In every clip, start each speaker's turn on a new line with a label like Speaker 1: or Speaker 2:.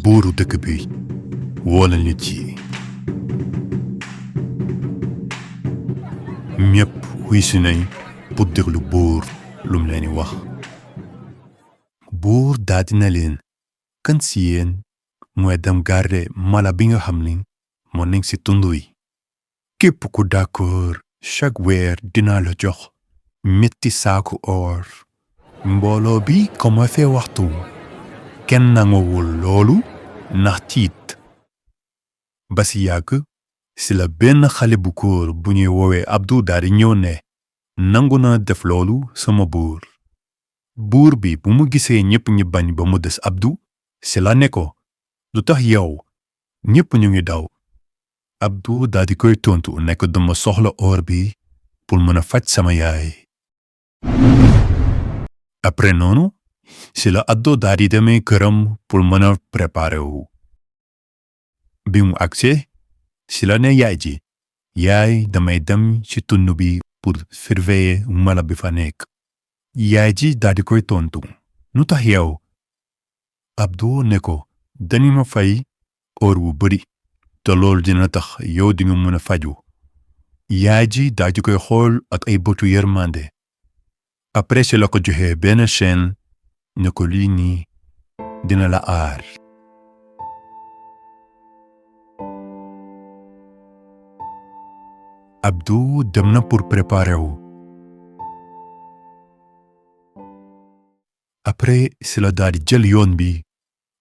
Speaker 1: buuru dëkk bi wala nit yi ñépp wuy si nañ pour déglu buur lum leen di wax. buur daldi na leen kan si yéen mooy dem garde mala bi nga xam ni moo nekk si tund wi. képp ku d'accord chaque weer dinaa la jox ñetti saaku or. mbooloo bi commencé waxtu kenn nanguwul loolu ndax tiit ba si yàgg si la benn xale bu góor bu ñuy woowee Abdou daldi ñëw ne nangu na def loolu sama buur. buur bi bu mu gisee ñépp ñi bañ ba mu des Abdou si la ne ko lu tax yow ñépp ñu ngi daw. Abdou daldi koy tontu ne ko dama soxla or bi pour mën a faj sama yaay. après noonu si la Abdou daldi demee këram pour mën a préparer wu. bi mu agsee si la ne yaay ji yaay damay dem ci tund bi pour surveiller mala bi fa nekk. yaay ji daldi koy tontu nu tax yow. Abdou ne ko dañu ma fay or wu bari te loolu dina tax yow di nga mën a faju. yaay ji daldi koy xool ak ay bëtu yërmande. après si la ko joxee benn chaîne ne ko lii nii dina la aar. Abdou dem na pour préparer wu. après si la daldi jël yoon bi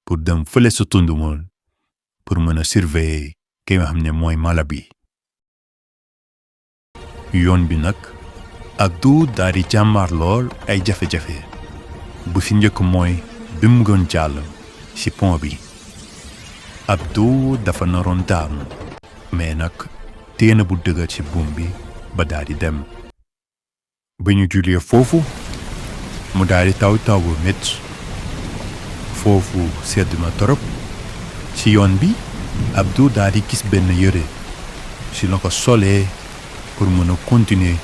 Speaker 1: pour dem fële sa tund mool pour mën a surveiller ki nga xam ne mooy mala bi. yoon bi nag Abdou daldi jàmmaar lool ay jafe-jafe. bu fi njëkk mooy bi mu doon jàll ci pont bi. Abdou dafa naroon daanu mais nag téye na bu dëgër ci buum bi ba daldi dem. ba ñu julee foofu mu daldi taw bu métti. foofu sedd na torop. ci yoon bi Abdou daldi gis benn yëre ci la ko solee pour mën a continuer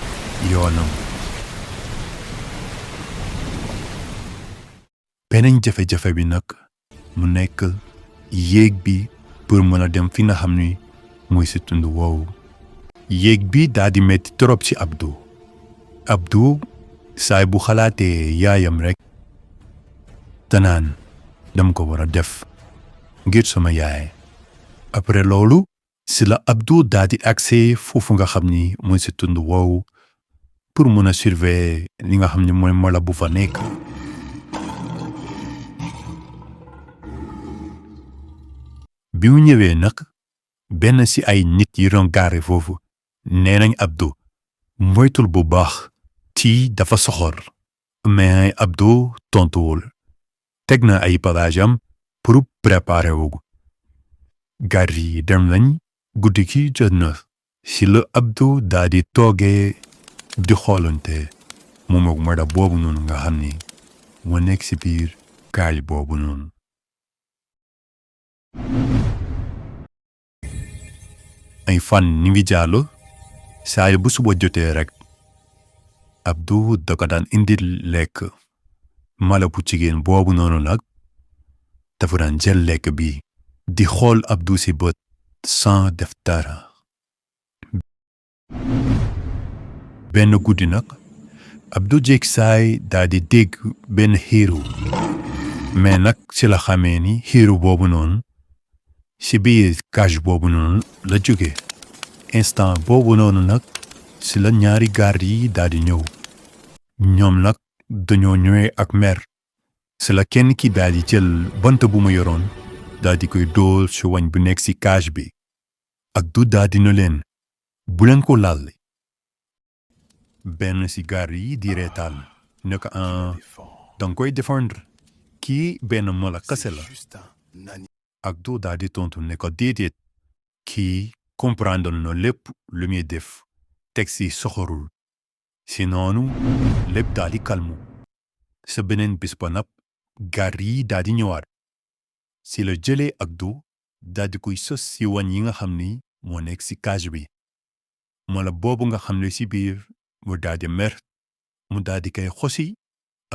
Speaker 1: yoonam. beneen jafe-jafe bi nag mu nekk yéeg bi pour mën a dem fi nga xam ni mooy si tund woowu. yéeg bi daldi metti torop ci Abdou. Abdou saay bu xalaatee yaayam rekk danaan dama ko war a def ngir sama yaay. après loolu si la Abdou daldi agsee foofu nga xam ni mooy si tund woowu pour mën a surveiller li nga xam ni mooy mala bu fa nekk. bi mu ñëwee nag benn ci ay nit yi doon gaare foofu nee nañ Abdou moytul bu baax tii dafa soxor. mais Abdou tontuwul. teg na ay bagaasam pour préparer wu. gar yi dem nañ guddi gi jot na ci la Abdou daldi toogee di xoolante moom ak mala boobu noonu nga xam ni moo nekk ci biir gaal boobu noonu. ay fan ni ngi jàll saa yu bu suba jotee rekk Abdou da ko daan indil lekk. mala bu jigéen boobu noonu nag dafa daan jël lekk bi di xool Abdou ci bët sans def dara. benn guddi nag Abdou jéeg saay daldi dégg benn xiiru mais nag ci la xamee ni xiiru boobu noonu ci biir cage boobu noonu la jóge. instant boobu noonu nag ci la ñaari garde yi daldi ñëw. ñoom nag dañoo ñëwee ak mer. ci la kenn ki daldi jël bant bu mu yoroon daldi koy dóor ci wañ bu nekk ci cage bi. Abdou daldi na leen bu leen ko laal. benn ci garde yi di reetaan ne ko danga koy défendre kii benn mala kese la. Abdou daldi tontu ne ko déedéet kii comprendre na lépp lu muy def teg ci soxorul. si noonu lépp daldi kalmu. sa beneen bis ba nag gar yi daldi ñëwaat. si la jëlee Abdou daldi koy sos ci wañ yi nga xam ni moo nekk ci cage bi. mala boobu nga xam ne ci biir mu daldi mer mu daldi koy xosi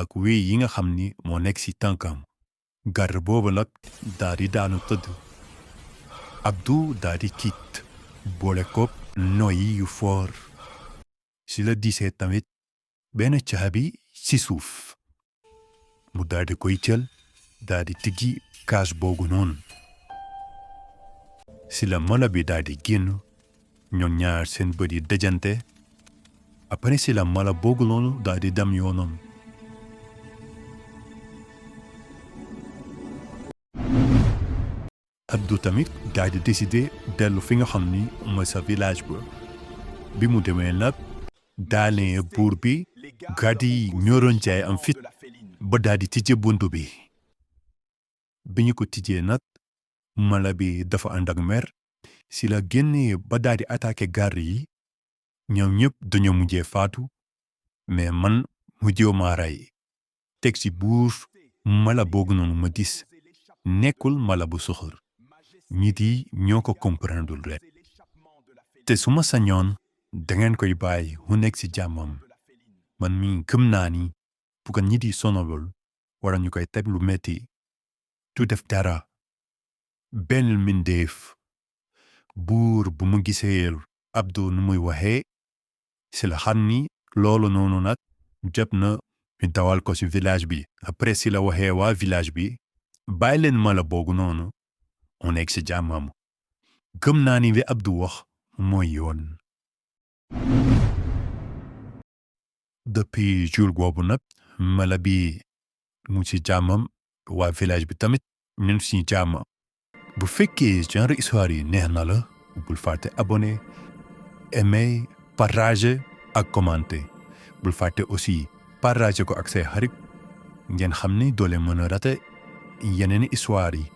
Speaker 1: ak wéy yi nga xam ni moo nekk ci tànkam. gar boobu nag daa di daanu tëdd. Abdou daa di tiit boole ko noyyi yu foor. Si la disee tamit benn caabi si suuf. mu daa di koy jël daa di tijji kaas boogu noonu. si la mala bi daa di génn ñoom ñaar seen bët yi dajante. après si la mala boogu noonu daa di dem yoonam. Abdou tamit daa di décidé dellu fi nga xam ni mooy sa village ba. bi mu demee nag daane buur bi gàdd yi ñoroon jaay am fit ba daa di tijje buntu bi. bi ñu ko tijjee nag mala bi dafa ànd ak mer. si la génnee ba daa di attaqué garde yi ñoom ñëpp dañoo mujjee faatu. mais man mujjee maa rey. teg si buur mala boogu noonu ma gis nekkul mala bu soxor. nit yi ñoo ko comprendre rek. te su ma sañoon dangeen koy bàyyi mu nekk si jàmmam. man mi gëm naa ni bu ko nit yi sonalul wala ñu koy teg lu metti du def dara. benn mbindeef. buur bu mu gisee Abdou nu muy waxee si la xam ni loolu noonu nag jot na ñu dawal ko si village bi. après si la waxee waa village bi bàyyi leen mala boogu noonu on nekk si jàmmam. gëm naa ni li Abdou wax mooy yoon. depuis jour boobu nag mala bi mu ci jàmmam waa village bi tamit ñun si jàmm. bu fekkee genre histoire yi neex na la bul fàtte abonné aimer partager ak commenter. bul fàtte aussi partager ko ak say xarit ngeen xam ni doole mën a rate yeneen histoire yi.